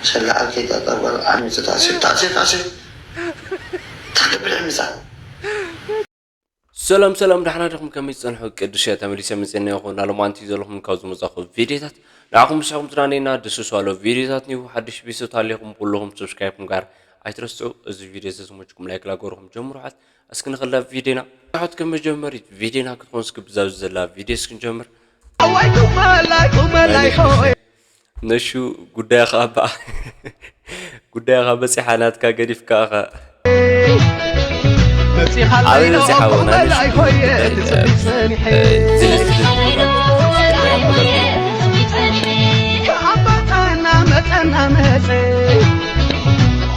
ሸላ ኣልከይ ጠጠር በል ዓሚፁ ታእሲር ታእሲር ታእሲር ታክብል ዕሚፃ ሰላም ሰላም፣ ደሓና ዲኹም? ከመይ ትጸንሑ? ቅዱስ እየ ተመሊሰ መጽኤና ይኹን። ኣሎማንቲ ዘለኹም ካብ ዝመጻኹ ቪዲዮታት ንዓኹም ምስሕኹም ዝዳነና ደስስ ኣሎ ቪዲዮታት ኒው ሓድሽ ቢሶት ኣለኹም ኩለኹም ሰብስክራይብ ምግባር ኣይትረስዑ። እዚ ቪዲዮ እዚ ዝመችኩም ላይክ ላገርኹም ጀምሩሓት። እስኪ ንኸላ ቪዲዮና ሓት ከም መጀመሪት ቪዲዮና ክትኾን እስኪ ብዛብ ዘላ ቪዲዮ እስኪ ንጀምር። ኣዋይ ቁመላይ ቁመላይ ሆይ ነሹ ጉዳይኻ ባ ጉዳይኻ በፂሓ ናትካ ገዲፍካ ኸ መፂኻለይ ኣበይ በፂሓ ቁመ ወናንሽ ላይ ሆየ ትፅቢት ፀኒሐ ኣንበጣና መፀና መፀ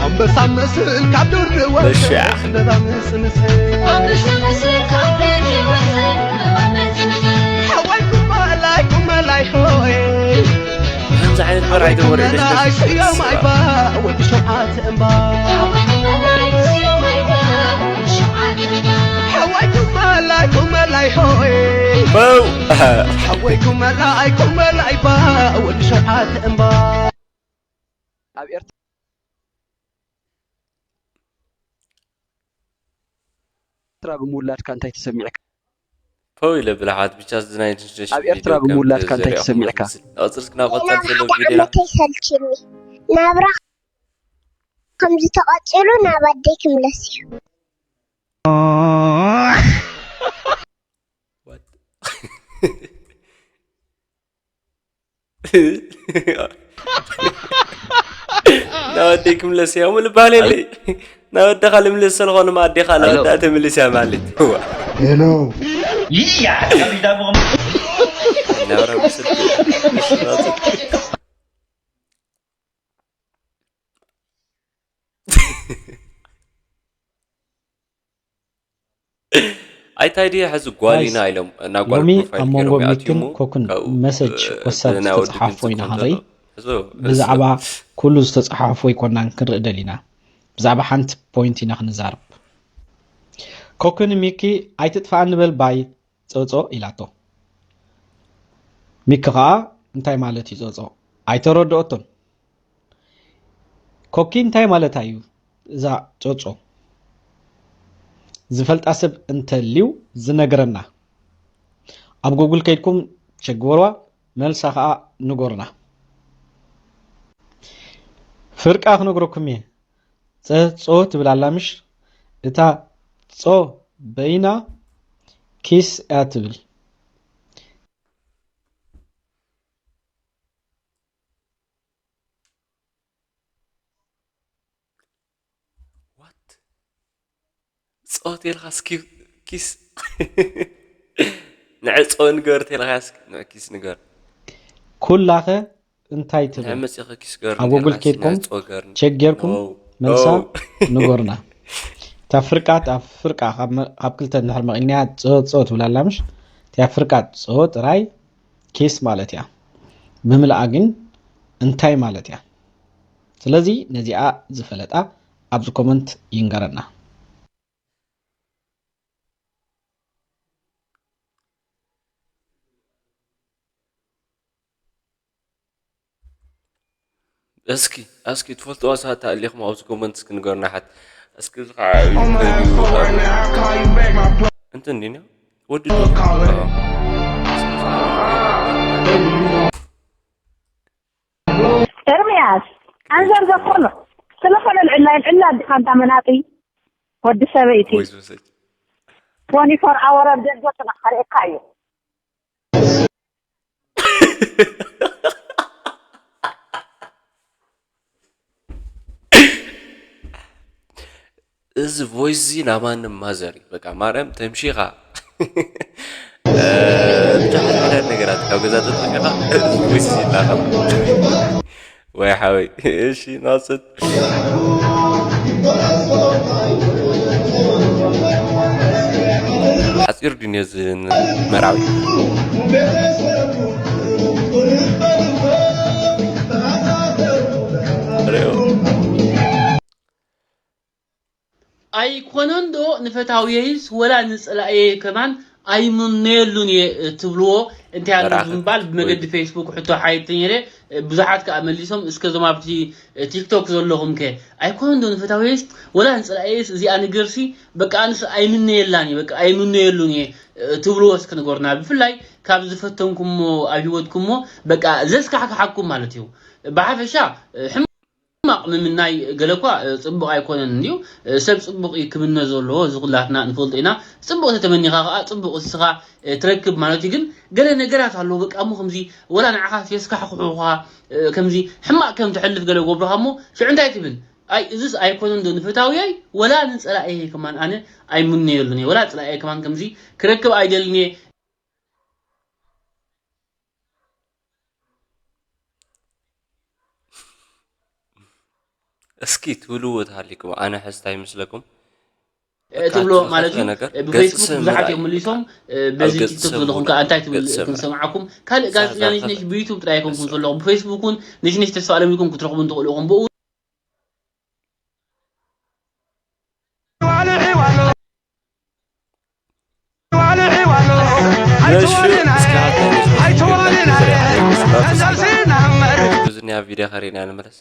ኣንበሳ መስል ካብ ዱር ወፀ በሻ። ዕምበባ ምስምሰ ሓዋይ ቁመላይ ቁመላይ ሆየ ከምዚ ዓይነት መርዓ ይተወረ ቁመላይ ስዮም ኣይባ ወዲ ሸውዓተ እምባ ሓዋይ ቁመላይ ቁመላይ ሆይ በው ሓወይ ቁመላይ ቁመላይ ባ ወዲ ሸውዓተ እምባ ኣብ ኤርትራ ብምውላድካ እንታይ ተሰሚዕካ? ፖው ኢለ ብልሓት ብቻ ዝናይ ትንሽ ኣብ ኤርትራ ብምውላድካ እንታይ ተሰሚዕካ? ንቐፅል እስኪ ናብ ሌላ ቀፃል ዘሎ ሓደ ቪዲዮና ዓመት ኣይሰልችኒ። ናብራ ከምዚ ተቐፂሉ ናብ ኣደይ ክምለስ እዩ። ናብ ኣደይ ክምለስ እያ ምልባል የለይ። ናብ ኣደኻ ልምለስ ስለኾነ ኣዴኻ ናብ ኣዳ ተምልስ እያ ማለት እዋ። ሄሎ ናብራ ብስልኪ ኣይታይ ድየ ሕዚ ጓሊና ኢሎም እና ጓል ሎሚ ፕሮፋይል ኣብ መንጎ ገይሮም ሚክን ይኣትዩሞ ኮክን ካብ መሰጅ ወሳድ ናይ ወዲ ዝተፅሓፎ ግብፂ ኢና ክኾን ክንርኢ ዘሎ። ሕዞ፣ ብዛዕባ ሕዞ። ኩሉ ዝተፅሓፎ ኣይኮናን ክንርኢ ደሊና። ብዛዕባ ሓንቲ ፖይንት ኢና ክንዛረብ። ኮክን ሚኪ ኣይትጥፋኣኒ በል ባይ ፆፆ ኢላቶ። ሚኪ ከዓ እንታይ ማለት እዩ ፆፆ? ኣይተረድኦቶን። ኮኪ እንታይ ማለታ እዩ እዛ ጾጾ? ዝፈልጣ ሰብ እንተልዩ ዝነግረና። ኣብ ጎጉል ከይድኩም ቸክ ግበርዋ፣ መልሳ ኸኣ ንገሩና። ፍርቃ ክነግረኩም እየ። ጸጾ ትብል ኣላ ምሽ? እታ ጾ በይና ኪስ እያ ትብል። ዋት ጾት ኢልካ እስኪ ኪስ ንዕጾ ንገር ተልካ እስኪ ንዕ ኪስ ንገር ኩላኸ እንታይ ትብል? እንታይ መጺኸ ኪስ ገር ኣብ ጎጉል ተልካ ኬድኩም ንዕጾ ገር ቸክ ጌርኩም ኖ፣ መልሳ ኖ። ንገሩና። እታ ፍርቃት ኣብ ፍርቃ ካብ መ- ካብ ክልተ እንድሕር መቒልናያ ጾ ጾ ትብል ኣላ ምሽ? እቲኣ ፍርቃት ጾ ጥራይ ኪስ ማለት እያ። ብምልኣ ግን እንታይ ማለት እያ? ስለዚ ነዚኣ ዝፈለጣ ኣብዚ ኮመንት ይንገረና። እስኪ እስኪ ትፈልጥዋ ሰባት ኣለኹም ኣብዚ ኮመንት እስኪ ንገሩና ሓት እስኪ እዚ ከዓ እንትን ዲና ወዲ ኤርምያስ ኣንዘር ዘኮኖ ስለኾነ ልዕልና ልዕልና ኣዲኻ እንታ መናጢ ወዲ ሰበይቲ ቮይስ መሰጅ ትወንቲ ፎር ኣወር ኣብ ደገ ጥራሕ ከርእየካ እዩ እዚ ቮይስ እዚ ናማንም ማዘር እዩ በቃ ማርያም ተምሺኻ ብዙሓት ዓይነት ነገራት ካብ ገዛ ተጠቂኻ እዚ ቮይስ እዚ ይላኸብ ወይ ሓወይ እሺ ናፅት ሓፂር ድዩ ነዚ መርዓዊ ሪኦ ኣይኮነን ዶ ንፈታውየይስ ወላ ንጸላእየይ ከማን ኣይምነየሉን እየ ትብልዎ እንታይ ኣሎ በራኸት ብምባል ብመገዲ ወይ ፌስቡክ ሕቶ ሓይልቲ ነይረ። ብዙሓት ከዓ መሊሶም፣ እስከ ዞም ኣብቲ ቲክቶክ ዘለኹም ከ ኣይኮነን ዶ ንፈታውየስ ወላ ንፅላእየስ እዚኣ ንገርሲ በቃ ኣንስ ኣይምነየላን እየ በቃ ኣይምነየሉን እየ ትብልዎ እስኪ ንገሩና። ብፍላይ ካብ ዝፈተንኩሞ ኣብ ህይወትኩሞ በቃ ዘስካሕክሓኩም ማለት እዩ። ብሓፈሻ ሕማቕ ምምናይ ገለ እኳ ጽቡቕ ኣይኮነን እንድዩ። ሰብ ጽቡቕ እዩ ክምነ ዘለዎ፣ እዚ ኩላትና ንፈልጦ ኢና። ጽቡቕ ተተመኒኻ ከኣ ጽቡቕ እስኻ ትረክብ ማለት እዩ። ግን ገለ ነገራት ኣለዎ በቃ እሞ ከምዚ ወላ ንዓኻ የስካሕክሑኻ ከምዚ ሕማቕ ከም ትሕልፍ ገለ ገብሩኻ እሞ ሽዑ እንታይ ትብል? ኣይ እዝስ ኣይኮነን ዶ ንፈታውየይ ወላ ንጸላእየይ ከማን ኣነ ኣይምነየሉን እየ። ወላ ጸላእየይ ከማን ከምዚ ክረክብ ኣይደልን እየ። እስኪ ትብልዎ ተሃሊኩም ኣነ ሕዝታ ይመስለኩም ትብሎ ማለት እዩ። ብፌስቡክ ብዙሓት እዮም መሊሶም። በዚ ቲክቶክ ዘለኹም ከዓ እንታይ ትብል ክንሰምዓኩም። ካልእ ጋዜጠኛ ነሽነሽ ብዩቱብ ጥራይ ኣይኮንኩም ዘለኹም፣ ብፌስቡክ እውን ነሽነሽ ተስፋ ኣለም ኢልኩም ክትረኽቡ እንትኽእሉ ኢኹም። ብኡ ብዙ ናይ ቪድዮ ከሪና ንመለስ።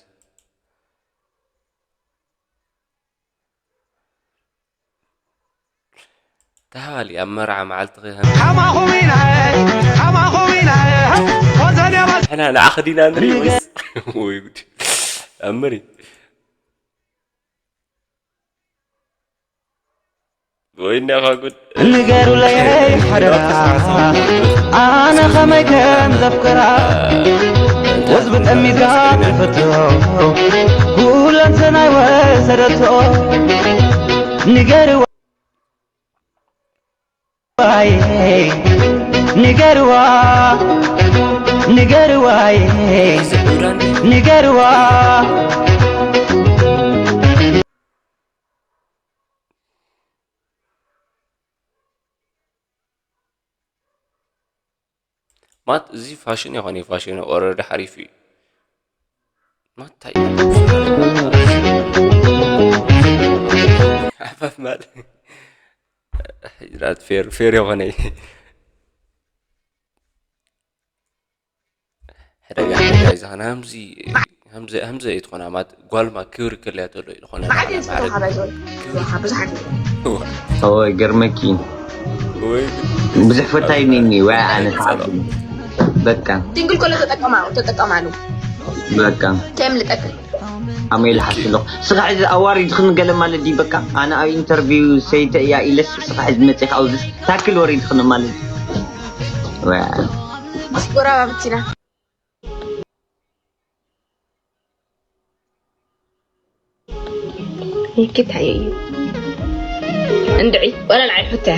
ተሃሊ ኣብ መርዓ መዓልቲ ኸ ከማኹም ኢና ከማኹም ኢና ኾዘን ያባ ንሕና ንዓኺ ዲና ንርኢ ወይስ ወይ ጉድ ኣምሪ ወይ እንዳኻ ጉድ ንገሩለይ ሓደራ ኣነ ኸመይ ከም ዘፍቅራ ወዝቢ ጠሚታ ትፈቶ ኩለንተናይ ወሰደቶ ንገርዋ ንገርዋ ንገርዋ ንገርዋ ማት እዚ ፋሽን ይኾን እዩ ፋሽን ኦረዲ ሓሪፍ እዩ ማታይ ሓፋፍ ማል ራት ፌር ፌር ይኾነ ሕደጋ ሕደጋ ይዛኸና ሃምዚ ሃምዚ ሃምዚ ኣይትኾና ማት ጓልማ ክብሪ ክልያ ተሎ ዝኾነ ብዙሓት ገርመኪ ብዙሕ ፈታይኒ ወይ ኣነ በቃ ድንግል ኮለ ተጠቀማ ተጠቀማሉ በቃ ቴም ልጠቅም ኣመይ ልሓስሎ ስኻ ሕዚ ኣዋሪድኽን ገለ ማለት ድዩ በቃ ኣነ ኣብ ኢንተርቪው ሰይተ እያ ኢለስ ስኻ ሕዚ መፅኻ ኣብዚ ታክል ወሪድኽን ማለት ጎራባብቲና ይክታየዩ እንድዒ ወላ ንዓይ ሕተያ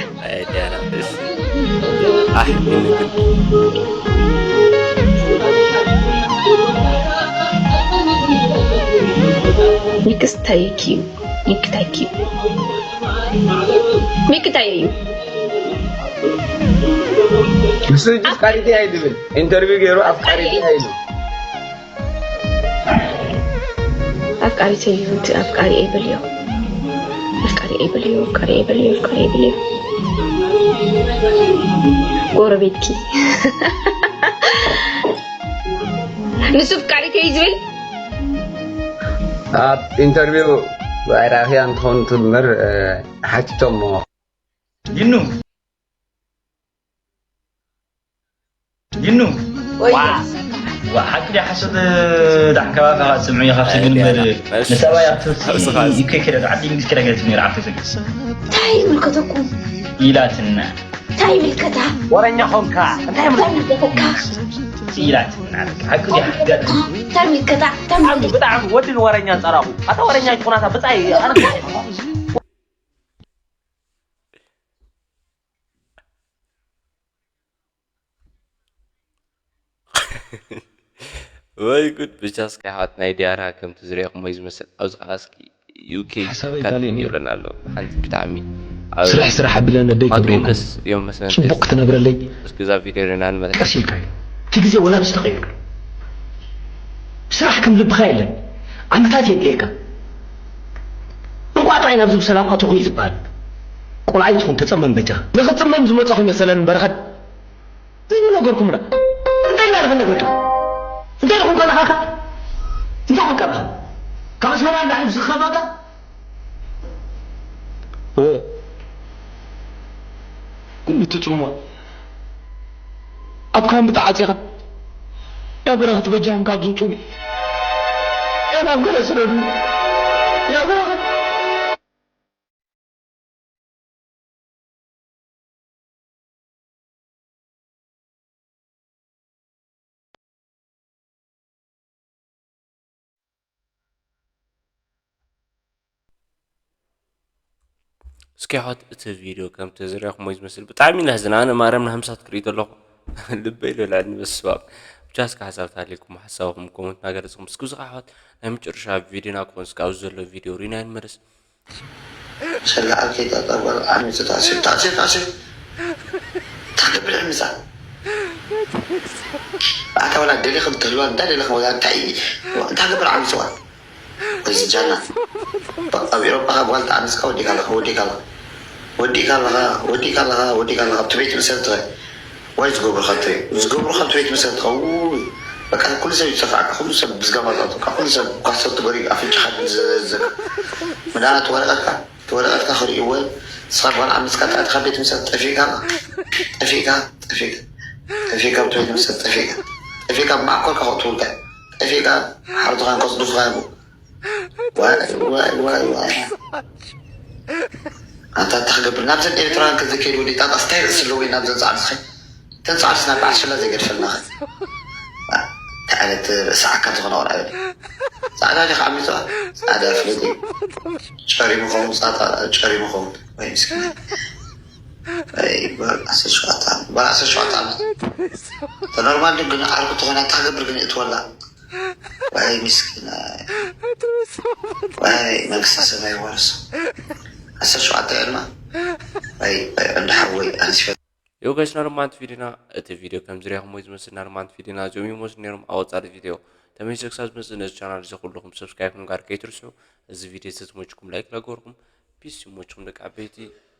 ሚክስ ታይኪዩ ሚክታይኪዩ ሚክታየዩ ንሱ ሕጂ ኣፍቃሪተይ ኣይድብል ኢንተርቪው ገይሩ ኣፍቃሪተይ ኣይድብል ኣፍቃሪተይ እዩ እቲ ኣፍቃሪ ኣይበልዮ ኣፍቃሪ ኣይበልዮ ኣፍቃሪ ኣይበልዮ ኣፍቃሪ ኣይበልዮ ጎረቤትኪ ንሱ ኣፍቃሪተይ እዩ ዝብል ኣብ ኢንተርቪው ኣይራእኽያ እንትኸውን ትምር ሓቲቶሞ ይኑ ይኑ ዋ ሓቂ ዲያ ሓሶት ዳሕከባ ካብ ኣትስምዑ ኢኻ ካብቲ ግን በር ንሰብኣይ ኣብቲ ይከይ ከደ ዓዲ እንግሊዝ ከደ ገለት ነይራ ዓርፈ ሰግ እንታይ ይምልከተኩም ኢላትና እንታይ ይምልከታ ወረኛ ኾንካ እንታይ ይምልከተካ ኢላትና ሓቂ ዲያ እንታይ ይምልከታ ብጣዕሚ ወድን ወረኛ ጸራኹ ኣታ ወረኛ ይኮናታ ብጻይ ወይ ጉድ ብቻ እስኪ ኣሕዋት ናይ ዲያራ ከምቲ ዝሪእኹሞ እዩ ዝመስል ኣብዚ ከዓ እስኪ ዩኬ ይብለና ኣሎ ሓንቲ ብጣዕሚ ስራሕ ስራሕ ኣብለን ኣደይ ክብሬና ጽቡቅ ክትነብረለይ እስኪ እዛ ቪድዮ ርና ንመለስ ቀስ ኢልካ እዩ እቲ ግዜ ወላ ምስ ተቀይሩ ስራሕ ከም ልብኻ የለን ዓመታት የድልየካ እንቋዕ ጥራይ ናብዚ ብሰላም ኣተኹ እዩ ዝበሃል ቆልዓ ይኹን ተጸመም በጃ። ንኽጽመም ዝመጻኹ ይመሰለን በረኸት። ዘይምነገርኩም ዳ። እንታይ እንዳልኸ ነገርካ? እንታይ ኢኹም ከለኻካ? እንታይ ኢኹም ከለኻ? ካብ ኣስመራ ንላዕሊ ዝኸፋካ? እ። ኩሉ ትጽምዋ። ኣብ ካምፕ ተዓጺኻ። ያ በረኸት በጃኹም ካብ ዝውጹ። ያ ናብ ገለ ስደዱ። ያ በረኸት። እስኪ ኣሕዋት እቲ ቪድዮ ከምቲ ዝረኣኹሞ እዩ ዝመስል። ብጣዕሚ ኢና ዝና ኣነ ማርያም ንሃምሳት ክርኢ ዘለኹ ልበይ ልብላኒ በስባብ። ብቻ እስኪ ሓሳብ ተሃልየኩም ሓሳብኩም ኮመንት እናገለጽኩም እስኪ ብዙሕ ኣሕዋት ናይ መጨረሻ ቪድዮና ክኾን እስኪ ኣብዚ ዘሎ ቪድዮ ሪና ይንመለስ። ሰላ ኣብ ከይጠጠር ጓል ዓሚፁ ተኣሲሩ ተኣሲሩ ተኣሲሩ እንታይ ክገብር ዕሚፃ ኣታ ወላ ደሊኽን ትህልዋ እንታይ ደሊኽን ወላ እንታይ እንታይ ክገብር ዓሚፅዋ ወይዚ ጃና ኣብ ኤሮፓ ካብ ጓል ተዓሚፅካ ወዲእካ ኣለኻ ወዲእካ ኣለኻ ወዲእካ ኣለኻ ወዲእካ ኣለኻ ወዲእካ ኣለኻ ኣብቲ ቤት ምሰል ትኸ ዋይ ዝገብሩኻ ትሪኦ ዝገብሩኻ ትሪት መሰል ትኸውን በቃ ኩሉ ሰብ ይሰፋዕካ ኩሉ ሰብ ብዝገባጣቱ ኩሉ ሰብ ኳሰቱ ገሪብ ኣፍንጫኻ ዝዘዘካ ምዳና ትወረቀትካ ትወረቀትካ ክርእይዎ ንስኻ ጓል ዓምስካ ጣዕትካ ቤት ምሰል ጠፊእካ ጠፊእካ ጠፊእካ ጠፊእካ ብትሪት መሰል ጠፊእካ ጠፊእካ ብማዕኮልካ ከእትውልካ ጠፊእካ ሓርትኻን ከፅዱፍኻ ዋይ ዋይ ዋይ ዋይ ኣንታ እንታይ ክገብር ናብዘን ኤርትራውያን ከዘከይድ ወዲ ጣጣ ስታይ ርእሲ ኣለዎ ናብዘን ፃዕርስ ኸይ እተን ፃዕርስ ናብ በዓል ሽላ ዘይገድፈልና ኸ እንታይ ዓይነት ርእሲ ዓካ ዝኾነ ቆልዓ እዩ ፃዕዳ ዲኻ ዓሚፅዋ ፃዕዳ ፍለጥ እዩ ጨሪሙ ኸውን ፃጣ ጨሪሙ ኸውን ወይ ምስኪን ወይ ጓል ዓሰርተ ሸውዓተ ዓመት ጓል ዓሰርተ ሸውዓተ ዓመት ተኖርማል ግን ዓርኩ ተኾይና እንታይ ክገብር ግን እትወላ ዋይ ምስኪን ዋይ መንግስተ ሰማይ ይዋርሶ ዓሰርተ ሸውዓተ ዕድማ ዋይ ዋይ እንዳ ሓወይ ኣንስ ይፈ Yo guys ና ሎማዓንቲ ቪድዮና እቲ ቪድዮ ከም ዝሪኣኹሞ እዩ ዝመስል ና ሎማዓንቲ ቪድዮና እዚኦም ይመስሉ ነይሮም ኣብ ወፃሊ ቪድዮ ተመልሰ ክሳብ ዝመፅእ ነዚ ቻናል እዚ ኩልኹም ሰብስክራይብ ምግባር ከይትርስዑ እዚ ቪድዮ ተዝመችኩም ላይክ ላገበርኩም ፒስ ይመችኩም ደቂ ዓበይቲ